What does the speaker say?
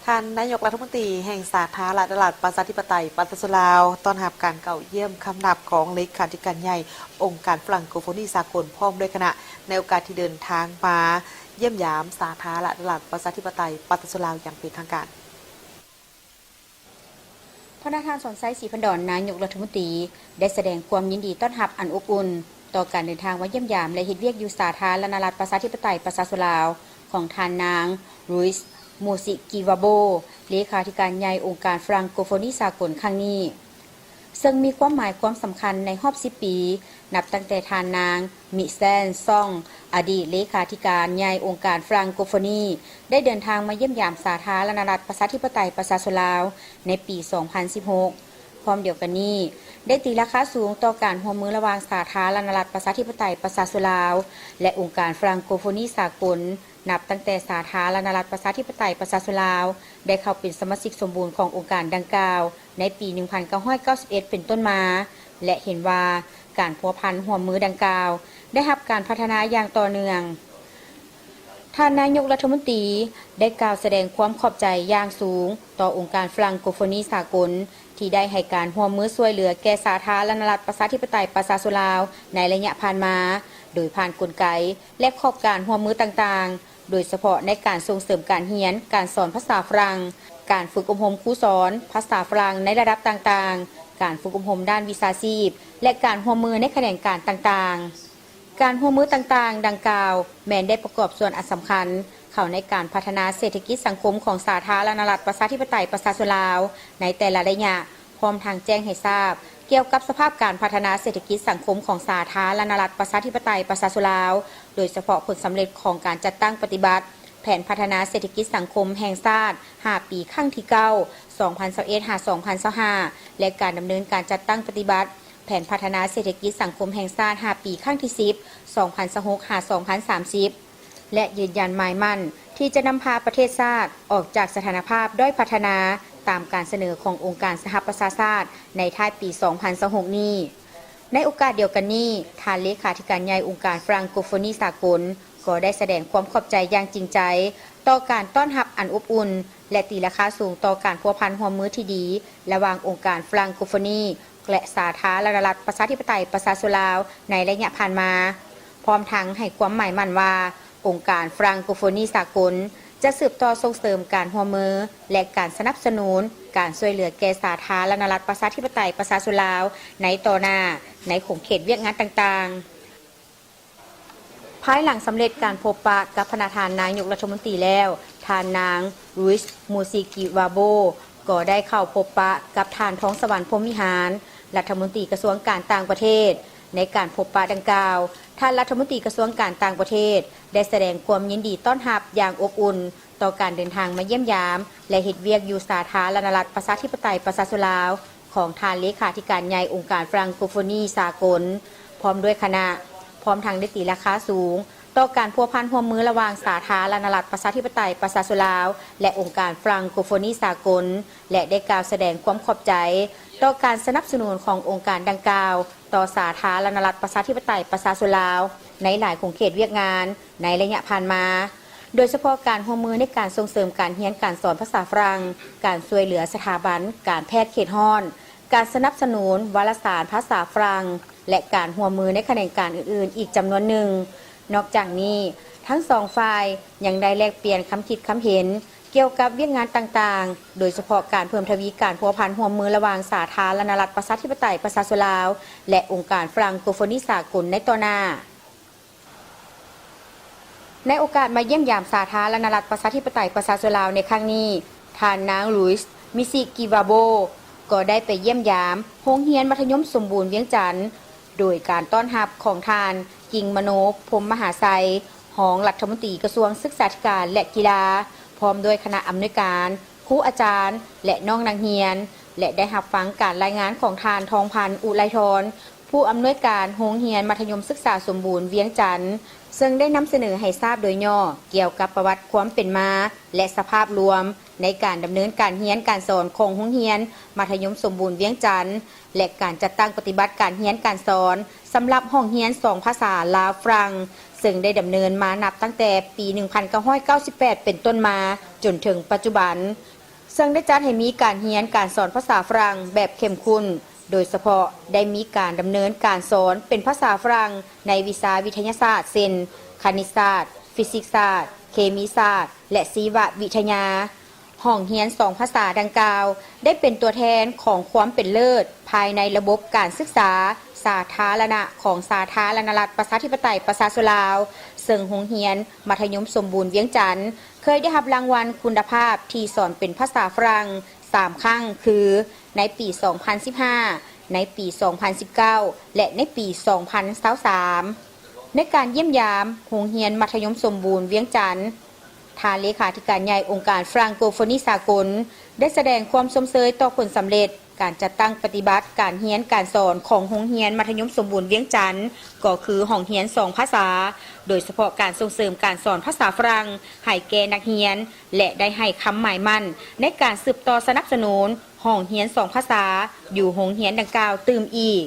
ທ່ານນາຍົກລັດຖະມົນຕີແຫ່ງສາທາລະນະລັດປະຊາທິປະໄຕປະຊາຊົນລາວ ຕ້ອນຮັບການເຂົ້າຢ້ຽມຄຳນັບຂອງເລຂາທິການໃຫຍ່ອົງການຟຣັງໂກໂຟນີສາກົນ ພ້ອມດ້ວຍຄະນະ ໃນໂອກາດທີ່ເດີນທາງມາຢ້ຽມຢາມສາທາລະນະລັດປະຊາທິປະໄຕປະຊາຊົນລາວຢ່າງເປັນທາງການ. ພະນະທ່ານ ສອນໄຊ ສີພັນດອນ ນາຍົກລັດຖະມົນຕີ ໄດ້ສະແດງຄວາມຍິນດີຕ້ອນຮັບອັນອົບອຸ່ນ ຕໍ່ການເດີນທາງມາຢ້ຽມຢາມ ແລະ ເຮັດວຽກຢູ່ສາທາລະນະລັດປະຊາທິປະໄຕປະຊາຊົນລາວ ຂອງທ່ານນາງ ລຸຍສ໌ ມູຊິກິວາໂບ ເລຂາທິການໃຫຍ່ອົງການຟຣັງໂກໂຟນີສາກົນຄັ້ງນີ້, ເຊິ່ງມີຄວາມໝາຍຄວາມສຳຄັນໃນຮອບສິບປີ ນັບຕັ້ງແຕ່ທ່ານນາງ ມິແຊນ ຊອງ ອະດີດເລຂາທິການໃຫຍ່ອົງການຟຣັງໂກໂຟນີ ໄດ້ເດີນທາງມາຢ້ຽມຢາມສາທາລະນະລັດປະຊາທິປະໄຕປະຊາຊົນລາວ ໃນປີສອງພັນສິບຫົກ. ພ້ອມດຽວກັນນີ້ ໄດ້ຕີລາຄາສູງຕໍ່ການຮ່ວມມືລະຫວ່າງສາທາລະນະລັດປະຊາທິປະໄຕປະຊາຊົນລາວ ແລະ ອົງການຟຣັງໂກໂຟນີສາກົນ, ນັບຕັ້ງແຕ່ສາທາລະນະລັດປະຊາທິປະໄຕປະຊາຊົນລາວ ໄດ້ເຂົ້າເປັນສະມາຊິກສົມບູນຂອງອົງການດັ່ງກ່າວ ໃນປີໜຶ່ງພັນເກົ້າຮ້ອຍເກົ້າສິບເອັດເປັນຕົ້ນມາ ແລະ ເຫັນວ່າການພົວພັນຮ່ວມມືດັ່ງກ່າວ ໄດ້ຮັບການພັດທະນາຢ່າງຕໍ່ເນື່ອງ. ທ່ານນາຍົກລັດຖະມົນຕີ ໄດ້ກ່າວສະແດງຄວາມຂອບໃຈຢ່າງສູງຕໍ່ອົງການຟຣັງໂກໂຟນີສາກົນ ທີ່ໄດ້ໃຫ້ການຮ່ວມມືຊ່ວຍເຫຼືອແກ່ສາທາລະນະລັດປະຊາທິປະໄຕປະຊາຊົນລາວ ໃນໄລຍະຜ່ານມາ, ໂດຍຜ່ານກົນໄກ ແລະ ຂອບການຮ່ວມມືຕ່າງໆ, ໂດຍສະເພາະໃນການສົ່ງເສີມການຮຽນການສອນພາສາຝຣັ່ງ, ການຝຶກອົບຮົມຄູສອນພາສາຝຣັ່ງໃນລະດັບຕ່າງໆ, ການຝຶກອົບຮົມດ້ານວິຊາຊີບ ແລະ ການຮ່ວມມືໃນຂະແໜງການຕ່າງໆ. ການຮ່ວມມືຕ່າງໆດັ່ງກ່າວ ແມ່ນໄດ້ປະກອບສ່ວນອັນສຳຄັນເຂົ້າໃນການພັດທະນາເສດຖະກິດສັງຄົມຂອງສາທາລະນະລັດປະຊາທິປະໄຕປະຊາຊົນລາວ ໃນແຕ່ລະໄລຍະ, ພ້ອມທັງແຈ້ງໃຫ້ຊາບກ່ຽວກັບສະພາບການພັດທະນາເສດຖະກິດສັງຄົມຂອງສາທາລະນະລັດປະຊາທິປະໄຕປະຊາຊົນລາວ, ໂດຍສະເພາະຜົນສຳເລັດຂອງການຈັດຕັ້ງປະຕິບັດແຜນພັດທະນາເສດຖະກິດສັງຄົມແຫ່ງຊາດຫ້າປີ ຄັ້ງທີເກົ້າ ສອງພັນຊາວເອັດ ຫາ ສອງພັນຊາວຫ້າ ແລະ ການດຳເນີນການຈັດຕັ້ງປະຕິບັດ ແຜນພັດທະນາເສດຖະກິດສັງຄົມແຫ່ງຊາດຫ້າປີ ຄັ້ງທີສິບ ສອງພັນຊາວຫົກ ຫາ ສອງພັນສາມສິບ ແລະ ຢືນຢັນໝາຍໝັ້ນທີ່ຈະນຳພາປະເທດຊາດອອກຈາກສະຖານະພາບດ້ອຍພັດທະນາ ຕາມການສະເໜີຂອງອົງການສະຫະປະຊາຊາດໃນທ້າຍປີສອງພັນຊາວຫົກນີ້. ໃນໂອກາດດຽວກັນນີ້, ທ່ານເລຂາທິການໃຫຍ່ອົງການຟຣັງໂກໂຟນີສາກົນ ກໍໄດ້ສະແດງຄວາມຂອບໃຈຢ່າງຈິງໃຈຕໍ່ການຕ້ອນຮັບອັນອົບອຸ່ນ ແລະ ຕີລາຄາສູງຕໍ່ການພົວພັນຮ່ວມມືທີ່ດີລະຫວ່າງອົງການຟຣັງໂກໂຟນີ ແລະ ສາທາລະນະລັດປະຊາທິປະໄຕປະຊາຊົນລາວໃນໄລຍະຜ່ານມາ, ພ້ອມທັງໃຫ້ຄວາມໝາຍໝັ້ນວ່າ ອົງການຟຣັງໂກໂຟນີສາກົນຈະສືບຕໍ່ສົ່ງເສີມການຮ່ວມມື ແລະ ການສະໜັບສະໜູນການຊ່ວຍເຫຼືອແກ່ສາທາລະນະລັດປະຊາທິປະໄຕປະຊາຊົນລາວໃນຕໍ່ໜ້າ ໃນຂົງເຂດວຽກງານຕ່າງໆ. ພາຍຫຼັງສຳເລັດການພົບປະກັບພະນະທ່ານນາຍົກລັດຖະມົນຕີແລ້ວ, ທ່ານນາງ ລຸຍສ໌ ມູຊິກິວາໂບ ກໍໄດ້ເຂົ້າພົບປະກັບທ່ານ ທອງສະຫວັນ ພົມວິຫານ ລັດຖະມົນຕີກະຊວງການຕ່າງປະເທດ. ໃນການພົບປະດັ່ງກ່າວ, ທ່ານລັດຖະມົນຕີກະຊວງການຕ່າງປະເທດ ໄດ້ສະແດງຄວາມຍິນດີຕ້ອນຮັບຢ່າງອົບອຸ່ນຕໍ່ການເດີນທາງມາຢ້ຽມຢາມ ແລະ ເຮັດວຽກຢູ່ສາທາລະນະລັດປະຊາທິປະໄຕປະຊາຊົນລາວ ຂອງທ່ານເລຂາທິການໃຫຍ່ອົງການຟຣັງໂກໂຟນີສາກົນ ພ້ອມດ້ວຍຄະນະ, ພ້ອມທັງໄດ້ຕີລາຄາສູງຕໍ່ການພົວພັນຮ່ວມມືລະຫວ່າງສາທາລະນະລັດປະຊາທິປະໄຕປະຊາຊົນລາວ ແລະ ອົງການຟຣັງໂກໂຟນີສາກົນ ແລະ ໄດ້ກ່າວສະແດງຄວາມຂອບໃຈຕໍ່ການສະໜັບສະໜູນຂອງອົງການດັ່ງກ່າວຕໍ່ສາທາລະນະລັດປະຊາທິປະໄຕປະຊາຊົນລາວ ໃນຫຼາຍຂົງເຂດວຽກງານ ໃນໄລຍະຜ່ານມາ, ໂດຍສະເພາະການຮ່ວມມືໃນການສົ່ງເສີມການຮຽນການສອນພາສາຝຣັ່ງ, ການຊ່ວຍເຫຼືອສະຖາບັນການແພດເຂດຮ້ອນ, ການສະໜັບສະໜູນວາລະສານພາສາຝຣັ່ງ ແລະ ການຮ່ວມມືໃນຂະແໜງການອື່ນໆອີກຈຳນວນໜຶ່ງ. ນອກຈາກນີ້, ທັງສອງຝ່າຍຍັງໄດ້ແລກປ່ຽນຄຳຄິດຄຳເຫັນກ່ຽວກັບວຽກງານຕ່າງໆ, ໂດຍສະເພາະການເພີ່ມທະວີການພົວພັນຮ່ວມມືລະຫວ່າງສາທາລະນະລັດປະຊາທິປະໄຕປະຊາຊົນລາວ ແລະ ອົງການຟຣັງໂກໂຟນີສາກົນໃນຕໍ່ໜ້າ. ໃນໂອກາດມາຢ້ຽມຢາມສາທາລະນະລັດປະຊາທິປະໄຕປະຊາຊົນລາວໃນຄັ້ງນີ້, ທ່ານນາງ ລຸຍສ໌ ມິຊິກິວາໂບ ກໍໄດ້ໄປຢ້ຽມຢາມໂຮງຮຽນມັດທະຍົມສົມບູນວຽງຈັນ ໂດຍການຕ້ອນຮັບຂອງທ່ານ ກິ່ງມະໂນ ພົມມະຫາໄຊ ຮອງລັດຖະມົນຕີກະຊວງສຶກສາທິການ ແລະ ກິລາ, ພ້ອມດ້ວຍຄະນະອຳນວຍການ, ຄູອາຈານ ແລະ ນ້ອງນັກຮຽນ ແລະ ໄດ້ຮັບຟັງການລາຍງານຂອງທ່ານ ທອງພັນ ອຸໄລທອນ ຜູ້ອຳນວຍການໂຮງຮຽນມັດທະຍົມສຶກສາສົມບູນວຽງຈັນ, ເຊິ່ງໄດ້ນຳສະເໜີໃຫ້ຊາບໂດຍຫຍໍ້ກ່ຽວກັບປະຫວັດຄວາມເປັນມາ ແລະ ສະພາບລວມໃນການດຳເນີນການຮຽນການສອນຂອງໂຮງຮຽນມັດທະຍົມສົມບູນວຽງຈັນ ແລະ ການຈັດຕັ້ງປະຕິບັດການຮຽນການສອນສຳລັບຫ້ອງຮຽນສອງພາສາລາວ-ຝຣັ່ງ, ເຊິ່ງໄດ້ດຳເນີນມານັບຕັ້ງແຕ່ປີໜຶ່ງພັນເກົ້າຮ້ອຍເກົ້າສິບແປດເປັນຕົ້ນມາ ຈົນເຖິງປັດຈຸບັນ ເຊິ່ງໄດ້ຈັດໃຫ້ມີການຮຽນການສອນພາສາຝຣັ່ງແບບເຂັ້ມຂຸ້ນ, ໂດຍສະເພາະໄດ້ມີການດຳເນີນການສອນເປັນພາສາຝຣັ່ງໃນວິຊາວິທະຍາສາດ ເຊັ່ນ ຄະນິດສາດ, ຟີຊິກສາດ, ເຄມີສາດ ແລະ ຊີວະວິທະຍາ. ຫ້ອງຮຽນສອງພາສາດັ່ງກ່າວ ໄດ້ເປັນຕົວແທນຂອງຄວາມເປັນເລີດພາຍໃນລະບົບການສຶກສາສາທາລະນະຂອງສາທາລະນະລັດ ປະຊາທິປະໄຕ ປະຊາຊົນລາວ, ເຊິ່ງໂຮງຮຽນມັດທະຍົມສົມບູນວຽງຈັນ ເຄີຍໄດ້ຮັບລາງວັນຄຸນນະພາບທີ່ສອນເປັນພາສາຝຣັ່ງສາມຄັ້ງ ຄື ໃນປີສອງພັນສິບຫ້າ, ໃນປີສອງພັນສິບເກົ້າ ແລະ ໃນປີສອງພັນຊາວສາມ. ໃນການຢ້ຽມຢາມໂຮງຮຽນມັດທະຍົມສົມບູນວຽງຈັນ, ທ່ານເລຂາທິການໃຫຍ່ອົງການ Francophone ສາກົນ ໄດ້ສະແດງຄວາມຊົມເຊີຍຕໍ່ຜົນສຳເລັດການຈັດຕັ້ງປະຕິບັດການຮຽນການສອນຂອງໂຮງຮຽນມັດທະຍົມສົມບູນວຽງຈັນ ກໍຄືຫ້ອງຮຽນສອງພາສາ, ໂດຍສະເພາະການສົ່ງເສີມການສອນພາສາຝຣັ່ງໃຫ້ແກ່ນັກຮຽນ ແລະ ໄດ້ໃຫ້ຄຳໝາຍໝັ້ນໃນການສືບຕໍ່ສະໜັບສະໜູນຫ້ອງຮຽນສອງພາສາຢູ່ໂຮງຮຽນດັ່ງກ່າວຕື່ມອີກ.